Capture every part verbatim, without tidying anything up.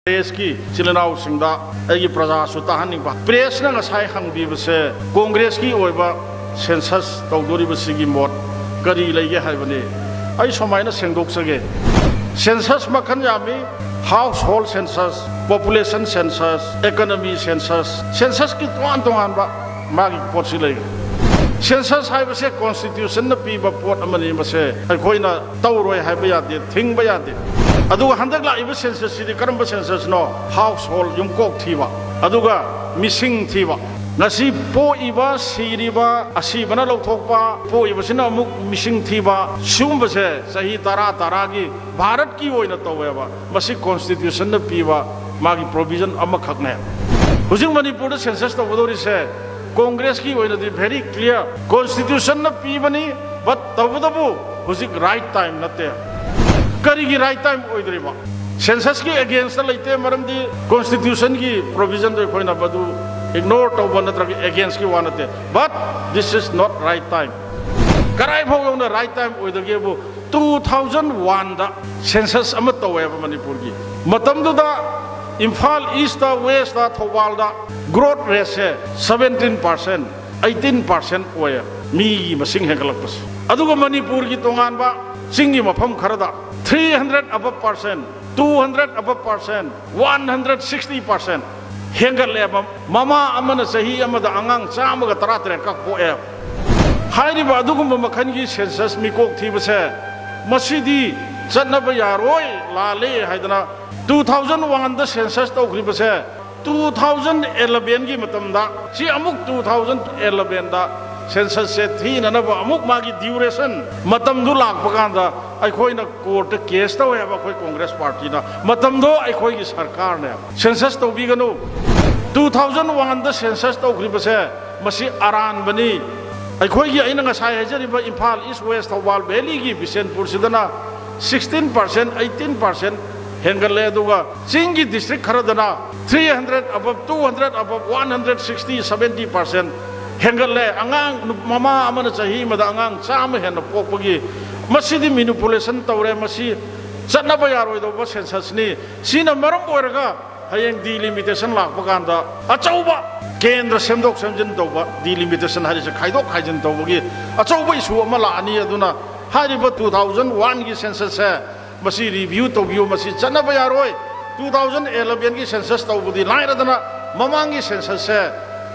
ꯄ꯭ꯔꯦꯁꯀꯤ ꯏꯆꯤꯜ ꯏꯅꯥꯎꯁꯤꯡꯗ ꯑꯩꯒꯤ ꯄ꯭ꯔꯖꯥꯁꯨ ꯇꯥꯍꯟꯅꯤꯡꯕ, ꯄ꯭ꯔꯦꯁꯅ ꯉꯁꯥꯏ ꯍꯪꯕꯤꯕꯁꯦ ꯀꯣꯡꯒ꯭ꯔꯦꯁꯀꯤ ꯑꯣꯏꯕ ꯁꯦꯟꯁꯁ ꯇꯧꯗꯣꯔꯤꯕꯁꯤꯒꯤ ꯃꯣꯠ ꯀꯔꯤ ꯂꯩꯒꯦ ꯍꯥꯏꯕꯅꯤ꯫ ꯑꯩ ꯁꯨꯃꯥꯏꯅ ꯁꯦꯡꯗꯣꯛꯆꯒꯦ꯫ ꯁꯦꯟꯁꯁ ꯃꯈꯜ ꯌꯥꯝꯃꯤ꯫ Household census, population census, economy census, ꯁꯦꯟꯁꯁꯀꯤ ꯇꯣꯉꯥꯟ ꯇꯣꯉꯥꯟꯕ ꯃꯥꯒꯤ ꯄꯣꯠꯁꯤ ꯂꯩꯈ꯭ꯔꯦ꯫ ꯁꯦꯟꯁꯁ ꯍꯥꯏꯕꯁꯦ ꯀꯣꯟꯁꯇꯤꯇ꯭ꯌꯨꯁꯟꯅ ꯄꯤꯕ ꯄꯣꯠ ꯑꯃꯅꯤ꯫ ꯃꯁꯦ ꯑꯩꯈꯣꯏꯅ ꯇꯧꯔꯣꯏ ꯍꯥꯏꯕ ꯌꯥꯗꯦ, ꯊꯤꯡꯕ ꯌꯥꯗꯦ꯫ ꯑꯗꯨꯒ ꯍꯟꯗꯛ ꯂꯥꯛꯏꯕ ꯁꯦꯟꯁꯁꯁꯤꯗꯤ ꯀꯔꯝꯕ ꯁꯦꯟꯁꯁꯅꯣ? ꯍꯥꯎꯁꯍꯣꯜ, ꯌꯨꯝꯀꯣꯛ ꯊꯤꯕ, ꯑꯗꯨꯒ ꯃꯤꯁꯤꯡ ꯊꯤꯕ꯫ ꯉꯁꯤ ꯄꯣꯛꯏꯕ, ꯁꯤꯔꯤꯕ, ꯑꯁꯤꯕꯅ ꯂꯧꯊꯣꯛꯄ, ꯄꯣꯛꯏꯕꯁꯤꯅ ꯑꯃꯨꯛ ꯃꯤꯁꯤꯡ ꯊꯤꯕ, ꯁꯤꯒꯨꯝꯕꯁꯦ ꯆꯍꯤ ꯇꯔꯥ ꯇꯔꯥꯒꯤ ꯚꯥꯔꯠꯀꯤ ꯑꯣꯏꯅ ꯇꯧꯋꯦꯕ꯫ ꯃꯁꯤ ꯀꯣꯟꯁꯇꯤꯇ꯭ꯌꯨꯁꯟꯅ ꯄꯤꯕ ꯃꯥꯒꯤ ꯄ꯭ꯔꯣꯚꯤꯖꯟ ꯑꯃꯈꯛꯅꯦ꯫ ꯍꯧꯖꯤꯛ ꯃꯅꯤꯄꯨꯔꯗ ꯁꯦꯟꯁꯁ ꯇꯧꯒꯗꯧꯔꯤꯁꯦ ꯀꯣꯡꯒ꯭ꯔꯦꯁꯀꯤ ꯑꯣꯏꯅꯗꯤ ꯚꯦꯔꯤ ꯀ꯭ꯂꯤꯌꯥꯔ, ꯀꯣꯟꯁꯇꯤꯇ꯭ꯌꯨꯁꯟꯅ ꯄꯤꯕꯅꯤ, ꯕꯠ ꯇꯧꯕꯇꯕꯨ ꯍꯧꯖꯤꯛ ꯔꯥꯏꯠ ꯇꯥꯏꯝ ꯅꯠꯇꯦ꯫ ꯀꯔꯤꯒꯤ ꯔꯥꯏꯠ ꯇꯥꯏꯝ ꯑꯣꯏꯗ꯭ꯔꯤꯕ? ꯁꯦꯟꯁꯁꯀꯤ ꯑꯦꯒꯦꯟꯁꯇ ꯂꯩꯇꯦ, ꯃꯔꯝꯗꯤ ꯀꯣꯟꯁꯇꯤꯇ꯭ꯌꯨꯁꯟꯒꯤ ꯄ꯭ꯔꯣꯚꯤꯖꯟꯗꯣ ꯑꯩꯈꯣꯏꯅ ꯃꯗꯨ ꯏꯒꯅꯣꯔ ꯇꯧꯕ ꯅꯠꯇ꯭ꯔꯒ ꯑꯦꯒꯦꯟꯁꯀꯤ ꯋꯥ ꯅꯠꯇꯦ꯫ But this is not right time. ꯀꯗꯥꯏꯐꯥꯎ ꯌꯧꯅ ꯔꯥꯏꯠ ꯇꯥꯏꯝ ꯑꯣꯏꯗꯒꯦꯕꯨ? ꯇꯨ ꯊꯥꯎꯖꯟ ꯋꯥꯟꯗ ꯁꯦꯟꯁꯁ ꯑꯃ ꯇꯧꯋꯦꯕ ꯃꯅꯤꯄꯨꯔꯒꯤ꯫ ꯃꯇꯝꯗꯨꯗ ꯏꯝꯐꯥꯜ ꯏꯁꯇ, ꯋꯦꯁꯇ, ꯊꯧꯕꯥꯜꯗ ꯒ꯭ꯔꯣꯠ ꯔꯦꯠꯁꯦ ꯁꯕꯦꯟꯇꯤꯟ ꯄꯥꯔꯁꯦꯟ, ꯑꯩꯠꯇꯤꯟ ꯄꯥꯔꯁꯦꯟ ꯑꯣꯏꯌꯦ, ꯃꯤꯒꯤ ꯃꯁꯤꯡ ꯍꯦꯟꯒꯠꯂꯛꯄꯁꯦ꯫ ꯑꯗꯨꯒ ꯃꯅꯤꯄꯨꯔꯒꯤ ꯇꯣꯉꯥꯟꯕ ꯆꯤꯡꯒꯤ ꯃꯐꯝ ꯈꯔꯗ three hundred above percent, two hundred above percent, one hundred sixty percent ꯍꯦꯟꯒꯠꯂꯦꯕ꯫ ꯃꯃꯥ ꯑꯃꯅ ꯆꯍꯤ ꯑꯃꯗ ꯑꯉꯥꯡ ꯆꯥꯝꯃꯒ ꯇꯔꯥ ꯇꯔꯦꯠ ꯈꯛ ꯄꯣꯛꯑꯦ꯫ ꯍꯥꯏꯔꯤꯕ ꯑꯗꯨꯒꯨꯝꯕ ꯃꯈꯜꯒꯤ ꯁꯦꯟꯁꯁ ꯃꯤꯀꯣꯛ ꯊꯤꯕꯁꯦ, ꯃꯁꯤꯗꯤ ꯆꯠꯅꯕ ꯌꯥꯔꯣꯏ, ꯂꯥꯜꯂꯦ ꯍꯥꯏꯗꯅ ꯇꯨ ꯊꯥꯎꯖꯟ ꯋꯥꯟꯗ ꯁꯦꯟꯁꯁ ꯇꯧꯈ꯭ꯔꯤꯕꯁꯦ, ꯇꯨ ꯊꯥꯎꯖꯟ ꯑꯦꯂꯚꯦꯟꯒꯤ ꯃꯇꯝꯗ, ꯁꯤ ꯑꯃꯨꯛ ꯇꯨ ꯊꯥꯎꯖꯟ ꯑꯦꯂꯚꯦꯟꯗ ꯁꯦꯟꯁꯁꯁꯦ ꯊꯤꯅꯅꯕ ꯑꯃꯨꯛ ꯃꯥꯒꯤ ꯗ꯭ꯌꯨꯔꯦꯁꯟ ꯃꯇꯝꯗꯨ ꯂꯥꯛꯄ ꯀꯥꯟꯗ ꯑꯩꯈꯣꯏꯅ ꯀꯣꯔꯠꯇ ꯀꯦꯁ ꯇꯧꯋꯦꯕ, ꯑꯩꯈꯣꯏ ꯀꯣꯡꯒ꯭ꯔꯦꯁ ꯄꯥꯔꯇꯤꯅ꯫ ꯃꯇꯝꯗꯣ ꯑꯩꯈꯣꯏꯒꯤ ꯁꯔꯀꯥꯔꯅꯦ꯫ ꯁꯦꯟꯁꯁ ꯇꯧꯕꯤꯒꯅꯨ꯫ ꯇꯨ ꯊꯥꯎꯖꯟ ꯋꯥꯟꯗ ꯁꯦꯟꯁꯁ ꯇꯧꯈ꯭ꯔꯤꯕꯁꯦ, ꯃꯁꯤ ꯑꯔꯥꯟꯕꯅꯤ꯫ ꯑꯩꯈꯣꯏꯒꯤ, ꯑꯩꯅ ꯉꯁꯥꯏ ꯍꯥꯏꯖꯔꯤꯕ ꯏꯝꯐꯥꯜ ꯏꯁ, ꯋꯦꯁ, ꯊꯧꯕꯥꯜ ꯚꯦꯂꯤꯒꯤ ꯕꯤꯁꯦꯟꯄꯨꯔꯁꯤꯗꯅ ꯁꯤꯛꯁꯇꯤꯟ ꯄꯥꯔꯁꯦꯟ, ꯑꯩꯠꯇꯤꯟ ꯄꯥꯔꯁꯦꯟ ꯍꯦꯟꯒꯠꯂꯦ꯫ ꯑꯗꯨꯒ ꯆꯤꯡꯒꯤ ꯗꯤꯁꯇ꯭ꯔꯤꯛ ꯈꯔꯗꯅ three hundred above, two hundred above, one hundred sixty, seventy percent ꯍꯦꯟꯒꯠꯂꯦ꯫ ꯑꯉꯥꯡ ꯅꯨ-, ꯃꯃꯥ ꯑꯃꯅ ꯆꯍꯤ ꯑꯃꯗ ꯑꯉꯥꯡ ꯆꯥꯝꯃ ꯍꯦꯟꯅ ꯄꯣꯛꯄꯒꯤ, ꯃꯁꯤꯗꯤ ꯃꯤꯅꯨꯄꯨꯂꯦꯁꯟ ꯇꯧꯔꯦ꯫ ꯃꯁꯤ ꯆꯠꯅꯕ ꯌꯥꯔꯣꯏꯗꯧꯕ censusꯅꯤ꯫ ꯁꯤꯅ ꯃꯔꯝ ꯑꯣꯏꯔꯒ ꯍꯌꯦꯡ delimitation ꯂꯥꯛꯄ ꯀꯥꯟꯗ ꯑꯆꯧꯕ ꯀꯦꯟꯗ꯭ꯔ ꯁꯦꯝꯗꯣꯛ ꯁꯦꯝꯖꯤꯟ ꯇꯧꯕ, delimitation ꯍꯥꯏꯔꯤꯁꯦ ꯈꯥꯏꯗꯣꯛ ꯈꯥꯏꯖꯤꯟ ꯇꯧꯕꯒꯤ ꯑꯆꯧꯕ issue ꯑꯃ ꯂꯥꯛꯑꯅꯤ꯫ ꯑꯗꯨꯅ ꯍꯥꯏꯔꯤꯕ two thousand oneꯒꯤ censusꯁꯦ ꯃꯁꯤ review ꯇꯧꯕꯤꯌꯨ, ꯃꯁꯤ ꯆꯠꯅꯕ ꯌꯥꯔꯣꯏ꯫ Two thousand elevenꯒꯤ census ꯇꯧꯕꯗꯤ ꯂꯥꯏꯔꯗꯅ, ꯃꯃꯥꯡꯒꯤ censusꯁꯦ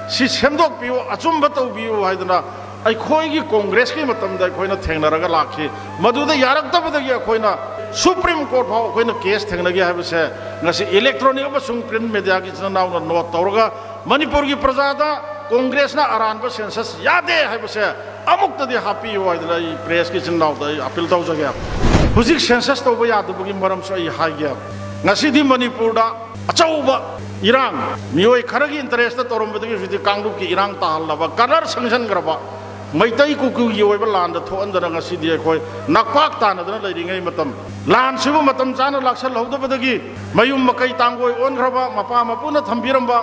ꯁꯤ ꯁꯦꯝꯗꯣꯛꯄꯤꯌꯨ, ꯑꯆꯨꯝꯕ ꯇꯧꯕꯤꯌꯨ ꯍꯥꯏꯗꯅ ꯑꯩꯈꯣꯏꯒꯤ Congressꯀꯤ ꯃꯇꯝꯗ ꯑꯩꯈꯣꯏꯅ ꯊꯦꯡꯅꯔꯒ ꯂꯥꯛꯈꯤ꯫ ꯃꯗꯨꯗ ꯌꯥꯔꯛꯇꯕꯗꯒꯤ ꯑꯩꯈꯣꯏꯅ Supreme Court ꯐꯥꯎ ꯑꯩꯈꯣꯏꯅ case ꯊꯦꯡꯅꯈꯤ ꯍꯥꯏꯕꯁꯦ ꯉꯁꯤ electronic ꯑꯃꯁꯨꯡ print mediaꯒꯤ ꯏꯆꯤꯟ ꯏꯅꯥꯎꯅ note ꯇꯧꯔꯒ, ꯃꯅꯤꯄꯨꯔꯒꯤ ꯄ꯭ꯔꯖꯥꯗ Congressꯅ ꯑꯔꯥꯟꯕ census ꯌꯥꯗꯦ ꯍꯥꯏꯕꯁꯦ ꯑꯃꯨꯛꯇꯗꯤ ꯍꯥꯞꯄꯤꯌꯨ ꯍꯥꯏꯗꯅ ꯑꯩ pressꯀꯤ ꯏꯆꯤꯟ ꯏꯅꯥꯎꯗ ꯑꯩ appeal ꯇꯧꯖꯒꯦ꯫ ꯍꯧꯖꯤꯛ census ꯇꯧꯕ ꯌꯥꯗꯕꯒꯤ ꯃꯔꯝꯁꯨ ꯑꯩ ꯍꯥꯏꯒꯦ꯫ ꯉꯁꯤꯗꯤ ꯃꯅꯤꯄꯨꯔꯗ ꯑꯆꯧꯕ ꯏꯔꯥꯡ, ꯃꯤꯑꯣꯏ ꯈꯔꯒꯤ interestꯇ ꯇꯧꯔꯝꯕꯗꯒꯤ ꯍꯧꯖꯤꯛꯇꯤ ꯀꯥꯡꯂꯨꯞꯀꯤ ꯏꯔꯥꯡ ꯇꯥꯍꯜꯂꯕ, color ꯁꯪꯁꯟꯈ꯭ꯔꯕ, ꯃꯩꯇꯩ ꯀꯨꯀꯤꯒꯤ ꯑꯣꯏꯕ ꯂꯥꯟꯗ ꯊꯣꯛꯍꯟꯗꯅ ꯉꯁꯤꯗꯤ ꯑꯩꯈꯣꯏ ꯅꯥꯛꯄꯥꯛ ꯇꯥꯅꯗꯅ ꯂꯩꯔꯤꯉꯩ ꯃꯇꯝ, ꯂꯥꯟꯁꯤꯕꯨ ꯃꯇꯝ ꯆꯥꯅ ꯂꯥꯛꯁꯜꯍꯧꯗꯕꯗꯒꯤ ꯃꯌꯨꯝ ꯃꯀꯩ ꯇꯥꯡꯒꯣꯏ ꯑꯣꯟꯈ꯭ꯔꯕ, ꯃꯄꯥ ꯃꯄꯨꯅ ꯊꯝꯕꯤꯔꯝꯕ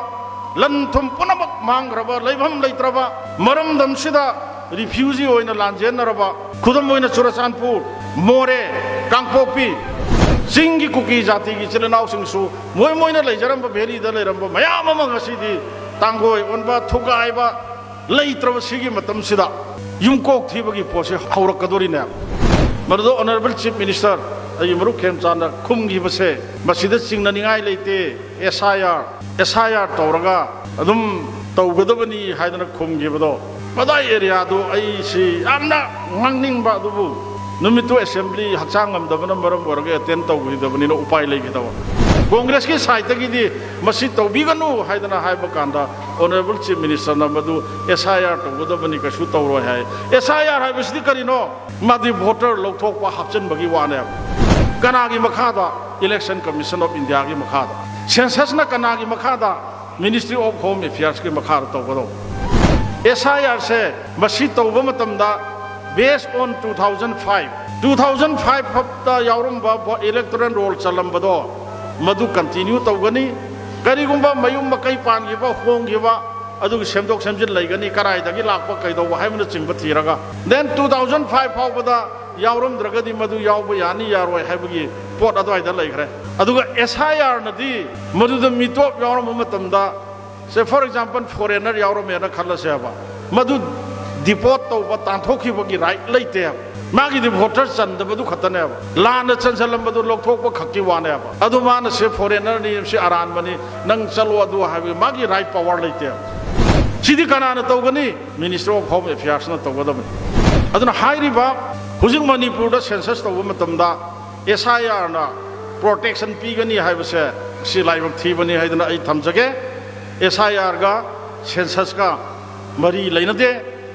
ꯂꯟ ꯊꯨꯝ ꯄꯨꯝꯅꯃꯛ ꯃꯥꯡꯈ꯭ꯔꯕ, ꯂꯩꯐꯝ ꯂꯩꯇ꯭ꯔꯕ ꯃꯔꯝꯗꯝꯁꯤꯗ refugee ꯑꯣꯏꯅ ꯂꯥꯟꯖꯦꯟꯅꯔꯕ, ꯈꯨꯗꯝ ꯑꯣꯏꯅ ꯆꯨꯔꯆꯥꯟꯄꯨꯔ, ꯃꯣꯔꯦ, ꯀꯥꯡꯄꯣꯛꯄꯤ, ꯆꯤꯡꯒꯤ ꯀꯨꯀꯤ ꯖꯥꯇꯤꯒꯤ ꯏꯆꯤꯜ ꯏꯅꯥꯎꯁꯤꯡꯁꯨ ꯃꯣꯏ ꯃꯣꯏꯅ ꯂꯩꯖꯔꯝꯕ valleyꯗ ꯂꯩꯔꯝꯕ ꯃꯌꯥꯝ ꯑꯃ ꯉꯁꯤꯗꯤ ꯇꯥꯡꯒꯣꯏ ꯑꯣꯟꯕ, ꯊꯨꯒꯥꯏꯕ, ꯂꯩꯇ꯭ꯔꯕ ꯁꯤꯒꯤ ꯃꯇꯝꯁꯤꯗ ꯌꯨꯝꯀꯣꯛ ꯊꯤꯕꯒꯤ ꯄꯣꯠꯁꯦ ꯍꯧꯔꯛꯀꯗꯣꯔꯤꯅꯦ꯫ ꯃꯗꯨꯗ Honourable Chief Minister, ꯑꯩꯒꯤ ꯃꯔꯨꯞ ꯈꯦꯝꯆꯥꯟꯅ ꯈꯨꯝꯈꯤꯕꯁꯦ, ꯃꯁꯤꯗ ꯆꯤꯡꯅꯅꯤꯡꯉꯥꯏ ꯂꯩꯇꯦ꯫ S I R, S I R ꯇꯧꯔꯒ ꯑꯗꯨꯝ ꯇꯧꯒꯗꯕꯅꯤ ꯍꯥꯏꯗꯅ ꯈꯨꯝꯈꯤꯕꯗꯣ, ꯃꯗꯥꯏ areaꯗꯨ ꯑꯩꯁꯤ ꯌꯥꯝꯅ ꯉꯥꯡꯅꯤꯡꯕ, ꯑꯗꯨꯕꯨ ꯅꯨꯃꯤꯠꯇꯨ assembly ꯍꯛꯆꯥꯡ ꯉꯝꯗꯕꯅ ꯃꯔꯝ ꯑꯣꯏꯔꯒ attend ꯇꯧꯈꯤꯗꯕꯅꯤꯅ ꯎꯄꯥꯏ ꯂꯩꯈꯤꯗꯕ꯫ Congressꯀꯤ sideꯇꯒꯤꯗꯤ ꯃꯁꯤ ꯇꯧꯕꯤꯒꯅꯨ ꯍꯥꯏꯗꯅ ꯍꯥꯏꯕ ꯀꯥꯟꯗ Honourable Chief Ministerꯅ ꯃꯗꯨ S I R ꯇꯧꯒꯗꯕꯅꯤ, ꯀꯩꯁꯨ ꯇꯧꯔꯣꯏ ꯍꯥꯏ꯫ S I R ꯍꯥꯏꯕꯁꯤꯗꯤ ꯀꯔꯤꯅꯣ? ꯃꯥꯗꯤ voter ꯂꯧꯊꯣꯛꯄ, ꯍꯥꯞꯆꯤꯟꯕꯒꯤ ꯋꯥꯅꯦꯕ꯫ ꯀꯅꯥꯒꯤ ꯃꯈꯥꯗ? Election Commission of Indiaꯒꯤ ꯃꯈꯥꯗ꯫ Censusꯅ ꯀꯅꯥꯒꯤ ꯃꯈꯥꯗ? Ministry of Home Affairsꯀꯤ ꯃꯈꯥꯗ ꯇꯧꯒꯗꯧꯕ꯫ S I Rꯁꯦ ꯃꯁꯤ ꯇꯧꯕ ꯃꯇꯝꯗ based on two thousand five, two thousand fiveꯇ ꯌꯥꯎꯔꯝꯕ vo-, electoral roll ꯆꯜꯂꯝꯕꯗꯣ ꯃꯗꯨ continue ꯇꯧꯒꯅꯤ꯫ ꯀꯔꯤꯒꯨꯝꯕ ꯃꯌꯨꯝ ꯃꯀꯩ ꯄꯥꯟꯈꯤꯕ, ꯍꯣꯡꯈꯤꯕ, ꯑꯗꯨꯒꯤ ꯁꯦꯝꯗꯣꯛ ꯁꯦꯝꯖꯤꯟ ꯂꯩꯒꯅꯤ, ꯀꯗꯥꯏꯗꯒꯤ ꯂꯥꯛꯄ, ꯀꯩꯗꯧꯕ ꯍꯥꯏꯕꯅꯆꯤꯡꯕ ꯊꯤꯔꯒ, then two thousand five ꯐꯥꯎꯕꯗ ꯌꯥꯎꯔꯝꯗ꯭ꯔꯒꯗꯤ ꯃꯗꯨ ꯌꯥꯎꯕ ꯌꯥꯅꯤ ꯌꯥꯔꯣꯏ ꯍꯥꯏꯕꯒꯤ ꯄꯣꯠ ꯑꯗꯨꯋꯥꯏꯗ ꯂꯩꯈ꯭ꯔꯦ꯫ ꯑꯗꯨꯒ ꯑꯦꯁ ꯑꯥꯏ ꯑꯥꯔꯅꯗꯤ ꯃꯗꯨꯗ ꯃꯤꯇꯣꯞ ꯌꯥꯎꯔꯝꯕ ꯃꯇꯝꯗ, ꯁꯦ, ꯐꯣꯔ ꯑꯦꯛꯖꯥꯝꯄꯜ, ꯐꯣꯔꯦꯅꯔ ꯌꯥꯎꯔꯝꯃꯦꯅ ꯈꯜꯂꯁꯦꯕ, ꯃꯗꯨ ꯗꯤꯄꯣꯔꯠ ꯇꯧꯕ, ꯇꯥꯟꯊꯣꯛꯈꯤꯕꯒꯤ ꯔꯥꯏꯠ ꯂꯩꯇꯦꯕ꯫ ꯃꯥꯒꯤꯗꯤ ꯚꯣꯇꯔ ꯆꯟꯗꯕꯗꯨ ꯈꯛꯇꯅꯦꯕ, ꯂꯥꯟꯅ ꯆꯟꯁꯤꯜꯂꯝꯕꯗꯨ ꯂꯧꯊꯣꯛꯄ ꯈꯛꯀꯤ ꯋꯥꯅꯦꯕ꯫ ꯑꯗꯨ ꯃꯥꯅ, ꯁꯦ, ꯐꯣꯔꯦꯅꯔꯅꯤ, ꯁꯤ ꯑꯔꯥꯟꯕꯅꯤ, ꯅꯪ ꯆꯠꯂꯣ ꯑꯗꯨ ꯍꯥꯏꯕꯒꯤ ꯃꯥꯒꯤ ꯔꯥꯏꯠ ꯄꯋꯥꯔ ꯂꯩꯇꯦꯕ꯫ ꯁꯤꯗꯤ ꯀꯅꯥꯅ ꯇꯧꯒꯅꯤ? ꯃꯤꯅꯤꯁꯇ꯭ꯔꯤ ꯑꯣꯐ ꯍꯣꯝ ꯑꯦꯐꯤꯌꯔꯁꯅ ꯇꯧꯒꯗꯕꯅꯤ꯫ ꯑꯗꯨꯅ ꯍꯥꯏꯔꯤꯕ ꯍꯧꯖꯤꯛ ꯃꯅꯤꯄꯨꯔꯗ ꯁꯦꯟꯁꯁ ꯇꯧꯕ ꯃꯇꯝꯗ ꯑꯦꯁ ꯑꯥꯏ ꯑꯥꯔꯅ ꯄ꯭ꯔꯣꯇꯦꯛꯁꯟ ꯄꯤꯒꯅꯤ ꯍꯥꯏꯕꯁꯦ ꯁꯤ ꯂꯥꯏꯕꯛ ꯊꯤꯕꯅꯤ ꯍꯥꯏꯗꯅ ꯑꯩ ꯊꯝꯖꯒꯦ꯫ ꯑꯦꯁ ꯑꯥꯏ ꯑꯥꯔꯒ ꯁꯦꯟꯁꯁꯀ ꯃꯔꯤ ꯂꯩꯅꯗꯦ꯫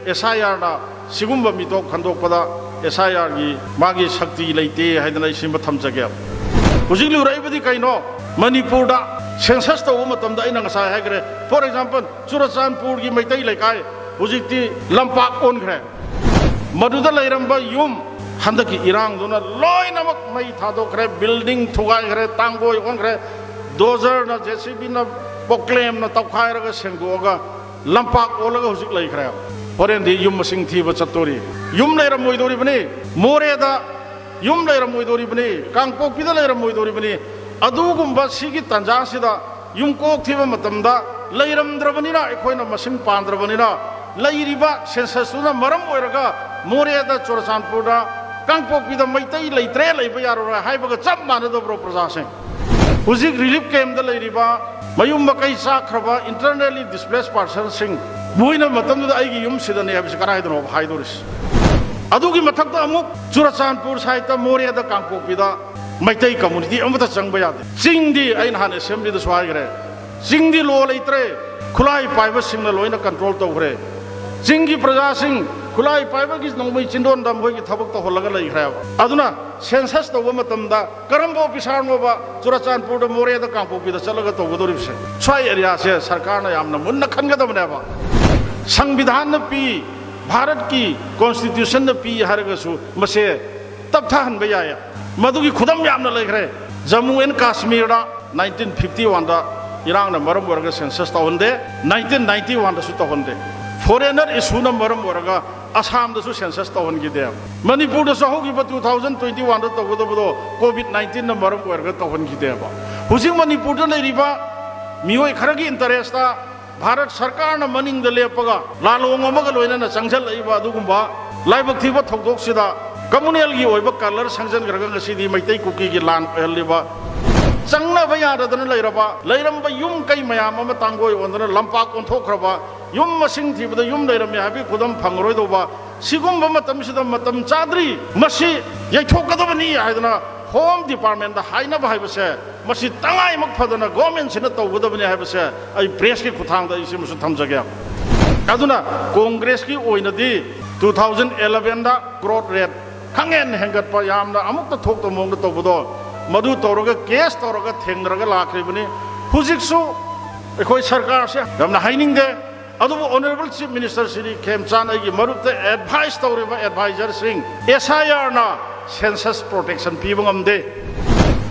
ꯑꯦꯁ ꯑꯥꯏ ꯑꯥꯔꯅ ꯁꯤꯒꯨꯝꯕ ꯃꯤꯇꯣꯞ ꯈꯟꯗꯣꯛꯄꯗ ꯑꯦꯁ ꯑꯥꯏ ꯑꯥꯔꯒꯤ ꯃꯥꯒꯤ ꯁꯛꯇꯤ ꯂꯩꯇꯦ ꯍꯥꯏꯗꯅ ꯑꯩ ꯁꯤꯃ ꯊꯝꯖꯒꯦ꯫ ꯍꯧꯖꯤꯛ ꯂꯨꯔꯛꯏꯕꯗꯤ ꯀꯩꯅꯣ? ꯃꯅꯤꯄꯨꯔꯗ ꯁꯦꯟꯁꯁ ꯇꯧꯕ ꯃꯇꯝꯗ ꯑꯩꯅ ꯉꯁꯥꯏ ꯍꯥꯏꯈ꯭ꯔꯦ, ꯐꯣꯔ ꯑꯦꯛꯖꯥꯝꯄꯜ, ꯆꯨꯔꯆꯥꯟꯄꯨꯔꯒꯤ ꯃꯩꯇꯩ ꯂꯩꯀꯥꯏ ꯍꯧꯖꯤꯛꯇꯤ ꯂꯝꯄꯥꯛ ꯑꯣꯟꯈ꯭ꯔꯦ꯫ ꯃꯗꯨꯗ ꯂꯩꯔꯝꯕ ꯌꯨꯝ ꯍꯟꯗꯛꯀꯤ ꯏꯔꯥꯡꯗꯨꯅ ꯂꯣꯏꯅꯃꯛ ꯃꯩ ꯊꯥꯗꯣꯛꯈ꯭ꯔꯦ, ꯕꯤꯜꯗꯤꯡ ꯊꯨꯒꯥꯏꯈ꯭ꯔꯦ, ꯇꯥꯡꯒꯣꯏ ꯑꯣꯟꯈ꯭ꯔꯦ, ꯗꯣꯖꯔꯅ, ꯖꯦ ꯁꯤ ꯕꯤꯅ, ꯄꯣꯀ꯭ꯂꯦꯝꯅ ꯇꯧꯈꯥꯏꯔꯒ ꯁꯦꯡꯗꯣꯛꯑꯒ ꯂꯝꯄꯥꯛ ꯑꯣꯜꯂꯒ ꯍꯧꯖꯤꯛ ꯂꯩꯈ꯭ꯔꯦ꯫ ꯍꯣꯔꯦꯟꯗꯤ ꯌꯨꯝ ꯃꯁꯤꯡ ꯊꯤꯕ ꯆꯠꯇꯣꯔꯤ꯫ ꯌꯨꯝ ꯂꯩꯔꯝꯃꯣꯏꯗꯧꯔꯤꯕꯅꯤ, ꯃꯣꯔꯦꯗ ꯌꯨꯝ ꯂꯩꯔꯝꯃꯣꯏꯗꯧꯔꯤꯕꯅꯤ, ꯀꯥꯡꯄꯣꯛꯄꯤꯗ ꯂꯩꯔꯝꯃꯣꯏꯗꯧꯔꯤꯕꯅꯤ꯫ ꯑꯗꯨꯒꯨꯝꯕ ꯁꯤꯒꯤ ꯇꯥꯟꯖꯥꯁꯤꯗ ꯌꯨꯝ ꯀꯣꯛ ꯊꯤꯕ ꯃꯇꯝꯗ ꯂꯩꯔꯝꯗ꯭ꯔꯕꯅꯤꯅ, ꯑꯩꯈꯣꯏꯅ ꯃꯁꯤꯡ ꯄꯥꯟꯗ꯭ꯔꯕꯅꯤꯅ, ꯂꯩꯔꯤꯕ ꯁꯦꯟꯁꯁꯇꯨꯅ ꯃꯔꯝ ꯑꯣꯏꯔꯒ ꯃꯣꯔꯦꯗ, ꯆꯨꯔꯆꯥꯟꯄꯨꯔꯗ, ꯀꯥꯡꯄꯣꯛꯄꯤꯗ ꯃꯩꯇꯩ ꯂꯩꯇ꯭ꯔꯦ, ꯂꯩꯕ ꯌꯥꯔꯔꯣꯏ ꯍꯥꯏꯕꯒ ꯆꯞ ꯃꯥꯟꯅꯗꯕ꯭ꯔꯣ ꯄ꯭ꯔꯖꯥꯁꯤꯡ? ꯍꯧꯖꯤꯛ ꯔꯤꯂꯤꯐ ꯀꯦꯝꯗ ꯂꯩꯔꯤꯕ ꯃꯌꯨꯝ ꯃꯀꯩ ꯆꯥꯛꯈ꯭ꯔꯕ internally displaced personꯁꯤꯡ, ꯃꯣꯏꯅ ꯃꯇꯝꯗꯨꯗ ꯑꯩꯒꯤ ꯌꯨꯝꯁꯤꯗꯅꯦ ꯍꯥꯏꯕꯁꯤ ꯀꯗꯥꯏꯗꯅꯣꯕ ꯍꯥꯏꯗꯣꯔꯤꯁꯤ? ꯑꯗꯨꯒꯤ ꯃꯊꯛꯇ ꯑꯃꯨꯛ ꯆꯨꯔꯆꯥꯟꯄꯨꯔ ꯁꯥꯏꯠꯇ, ꯃꯣꯔꯦꯗ, ꯀꯥꯡꯄꯣꯛꯄꯤꯗ ꯃꯩꯇꯩ ꯀꯝꯃꯨꯅꯤꯇꯤ ꯑꯃꯠꯇ ꯆꯪꯕ ꯌꯥꯗꯦ꯫ ꯆꯤꯡꯗꯤ ꯑꯩ ꯅꯍꯥꯟ ꯑꯦꯁꯦꯝꯕ꯭ꯂꯤꯗꯁꯨ ꯍꯥꯏꯈ꯭ꯔꯦ, ꯆꯤꯡꯗꯤ ꯂꯣ ꯂꯩꯇ꯭ꯔꯦ, ꯈꯨꯠꯂꯥꯏ ꯄꯥꯏꯕꯁꯤꯡꯅ ꯂꯣꯏꯅ ꯀꯟꯇ꯭ꯔꯣꯜ ꯇꯧꯈ꯭ꯔꯦ꯫ ꯆꯤꯡꯒꯤ ꯄ꯭ꯔꯖꯥꯁꯤꯡ ꯈꯨꯠꯂꯥꯏ ꯄꯥꯏꯕꯒꯤ ꯅꯣꯡꯃꯩ ꯆꯤꯟꯗꯣꯟꯗ ꯃꯈꯣꯏꯒꯤ ꯊꯕꯛ ꯇꯧꯍꯜꯂꯒ ꯂꯩꯈ꯭ꯔꯦꯕ꯫ ꯑꯗꯨꯅ ꯁꯦꯟꯁꯁ ꯇꯧꯕ ꯃꯇꯝꯗ ꯀꯔꯝꯕ ꯑꯣꯐꯤꯁꯥꯔꯅꯣꯕ ꯆꯨꯔꯆꯥꯟꯄꯨꯔꯗ, ꯃꯣꯔꯦꯗ, ꯀꯥꯡꯄꯣꯛꯄꯤꯗ ꯆꯠꯂꯒ ꯇꯧꯒꯗꯧꯔꯤꯕꯁꯦ? ꯁ꯭ꯋꯥꯏ ꯑꯦꯔꯤꯌꯥꯁꯦ ꯁꯔꯀꯥꯔꯅ ꯌꯥꯝꯅ ꯃꯨꯟꯅ ꯈꯟꯒꯗꯕꯅꯦꯕ꯫ ꯁꯪꯕꯤꯙꯥꯟꯅ ꯄꯤ, ꯚꯥꯔꯠꯀꯤ ꯀꯣꯟꯁꯇꯤꯇ꯭ꯌꯨꯁꯟꯅ ꯄꯤ ꯍꯥꯏꯔꯒꯁꯨ ꯃꯁꯦ ꯇꯞꯊꯍꯟꯕ ꯌꯥꯏ꯫ ꯃꯗꯨꯒꯤ ꯈꯨꯗꯝ ꯌꯥꯝꯅ ꯂꯩꯈ꯭ꯔꯦ꯫ ꯖꯝꯃꯨ ꯑꯦꯟ ꯀꯥꯁꯃꯤꯔꯗ ꯅꯥꯏꯟꯇꯤꯟ ꯐꯤꯐꯇꯤ ꯋꯥꯟꯗ ꯏꯔꯥꯡꯅ ꯃꯔꯝ ꯑꯣꯏꯔꯒ ꯁꯦꯟꯁꯁ ꯇꯧꯍꯟꯗꯦ, ꯅꯥꯏꯟꯇꯤꯟ ꯅꯥꯏꯟꯇꯤ ꯋꯥꯟꯗꯁꯨ ꯇꯧꯍꯟꯗꯦ꯫ Foreigner issueꯅ ꯃꯔꯝ ꯑꯣꯏꯔꯒ ꯑꯁꯥꯝꯗꯁꯨ census ꯇꯧꯍꯟꯈꯤꯗꯦ꯫ ꯃꯅꯤꯄꯨꯔꯗꯁꯨ ꯍꯧꯈꯤꯕ two thousand twenty oneꯗ ꯇꯧꯒꯗꯕꯗꯣ COVID nineteenꯅ ꯃꯔꯝ ꯑꯣꯏꯔꯒ ꯇꯧꯍꯟꯈꯤꯗꯦꯕ꯫ ꯍꯧꯖꯤꯛ ꯃꯅꯤꯄꯨꯔꯗ ꯂꯩꯔꯤꯕ ꯃꯤꯑꯣꯏ ꯈꯔꯒꯤ interestꯇ ꯚꯥꯔꯠ ꯁꯔꯀꯥꯔꯅ ꯃꯅꯤꯡꯗ ꯂꯦꯞꯄꯒ ꯂꯥꯂꯣꯡ ꯑꯃꯒ ꯂꯣꯏꯅꯅ ꯆꯪꯁꯤꯜꯂꯛꯏꯕ ꯑꯗꯨꯒꯨꯝꯕ ꯂꯥꯏꯕꯛ ꯊꯤꯕ ꯊꯧꯗꯣꯛꯁꯤꯗ communalꯒꯤ ꯑꯣꯏꯕ colour ꯁꯪꯖꯟꯈ꯭ꯔꯒ ꯉꯁꯤꯗꯤ ꯃꯩꯇꯩ ꯀꯨꯀꯤꯒꯤ ꯂꯥꯟ ꯑꯣꯏꯍꯜꯂꯤꯕ, ꯆꯪꯅꯕ ꯌꯥꯗꯗꯅ ꯂꯩꯔꯕ, ꯂꯩꯔꯝꯕ ꯌꯨꯝ ꯀꯩ ꯃꯌꯥꯝ ꯑꯃ ꯇꯥꯡꯒꯣꯏ ꯑꯣꯟꯗꯅ ꯂꯝꯄꯥꯛ ꯑꯣꯟꯊꯣꯛꯈ꯭ꯔꯕ, ꯌꯨꯝ ꯃꯁꯤꯡ ꯊꯤꯕꯗ ꯌꯨꯝ ꯂꯩꯔꯝꯃꯤ ꯍꯥꯏꯕꯒꯤ ꯈꯨꯗꯝ ꯐꯪꯉꯔꯣꯏꯗꯧꯕ ꯁꯤꯒꯨꯝꯕ ꯃꯇꯝꯁꯤꯗ ꯃꯇꯝ ꯆꯥꯗ꯭ꯔꯤ, ꯃꯁꯤ ꯌꯩꯊꯣꯛꯀꯗꯕꯅꯤ ꯍꯥꯏꯗꯅ Home Departmentꯇ ꯍꯥꯏꯅꯕ ꯍꯥꯏꯕꯁꯦ, ꯃꯁꯤ ꯇꯉꯥꯏꯃꯛ ꯐꯗꯅ governmentꯁꯤꯅ ꯇꯧꯒꯗꯕꯅꯤ ꯍꯥꯏꯕꯁꯦ ꯑꯩ pressꯀꯤ ꯈꯨꯠꯊꯥꯡꯗ ꯑꯩ ꯁꯤꯃꯁꯨ ꯊꯝꯖꯒꯦ꯫ ꯑꯗꯨꯅ Congressꯀꯤ ꯑꯣꯏꯅꯗꯤ two thousand elevenꯗ growth rate ꯈꯪꯍꯦꯟ ꯍꯦꯟꯒꯠꯄ, ꯌꯥꯝꯅ ꯑꯃꯨꯛꯇ ꯊꯣꯛꯇꯕ ꯃꯑꯣꯡꯗ ꯇꯧꯕꯗꯣ, ꯃꯗꯨ ꯇꯧꯔꯒ case ꯇꯧꯔꯒ ꯊꯦꯡꯅꯔꯒ ꯂꯥꯛꯈ꯭ꯔꯤꯕꯅꯤ꯫ ꯍꯧꯖꯤꯛꯁꯨ ꯑꯩꯈꯣꯏ ꯁꯔꯀꯥꯔꯁꯦ ꯌꯥꯝꯅ ꯍꯥꯏꯅꯤꯡꯗꯦ, ꯑꯗꯨꯕꯨ Honourable Chief Minister ꯁ꯭ꯔꯤ ꯈꯦꯝꯆꯥꯟ ꯑꯩꯒꯤ ꯃꯔꯨꯞꯇ advice ꯇꯧꯔꯤꯕ advisorꯁꯤꯡ, SIRꯅ census protection ꯄꯤꯕ ꯉꯝꯗꯦ꯫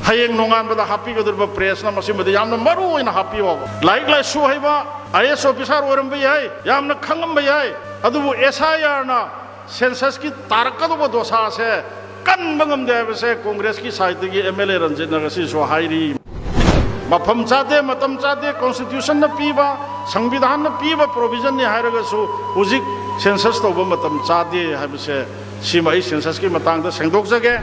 ꯍꯌꯦꯡ ꯅꯣꯡꯉꯥꯟꯕꯗ ꯍꯥꯞꯄꯤꯒꯗꯧꯔꯤꯕ pressꯅ ꯃꯁꯤꯃꯗꯤ ꯌꯥꯝꯅ ꯃꯔꯨ ꯑꯣꯏꯅ ꯍꯥꯞꯄꯤꯌꯣꯕ꯫ ꯂꯥꯏꯔꯤꯛ ꯂꯥꯏꯁꯨ ꯍꯩꯕ IAS officer ꯑꯣꯏꯔꯝꯕ ꯌꯥꯏ, ꯌꯥꯝꯅ ꯈꯪꯉꯝꯕ ꯌꯥꯏ, ꯑꯗꯨꯕꯨ SIRꯅ censusꯀꯤ ꯇꯥꯔꯛꯀꯗꯧꯕ ꯗꯣꯁꯥꯁꯦ ꯀꯟꯕ ꯉꯝꯗꯦ ꯍꯥꯏꯕꯁꯦ Congressꯀꯤ sideꯇꯒꯤ MLA ꯔꯟꯖꯤꯠꯅ ꯉꯁꯤꯁꯨ ꯍꯥꯏꯔꯤ꯫ ꯃꯐꯝ ꯆꯥꯗꯦ, ꯃꯇꯝ ꯆꯥꯗꯦ, Constitutionꯅ ꯄꯤꯕ, ꯁꯪꯕꯤꯙꯥꯟꯅ ꯄꯤꯕ provisionꯅꯤ ꯍꯥꯏꯔꯒꯁꯨ ꯍꯧꯖꯤꯛ census ꯇꯧꯕ ꯃꯇꯝ ꯆꯥꯗꯦ ꯍꯥꯏꯕꯁꯦ, ꯁꯤꯃ ꯑꯩ censusꯀꯤ ꯃꯇꯥꯡꯗ ꯁꯦꯡꯗꯣꯛꯆꯒꯦ꯫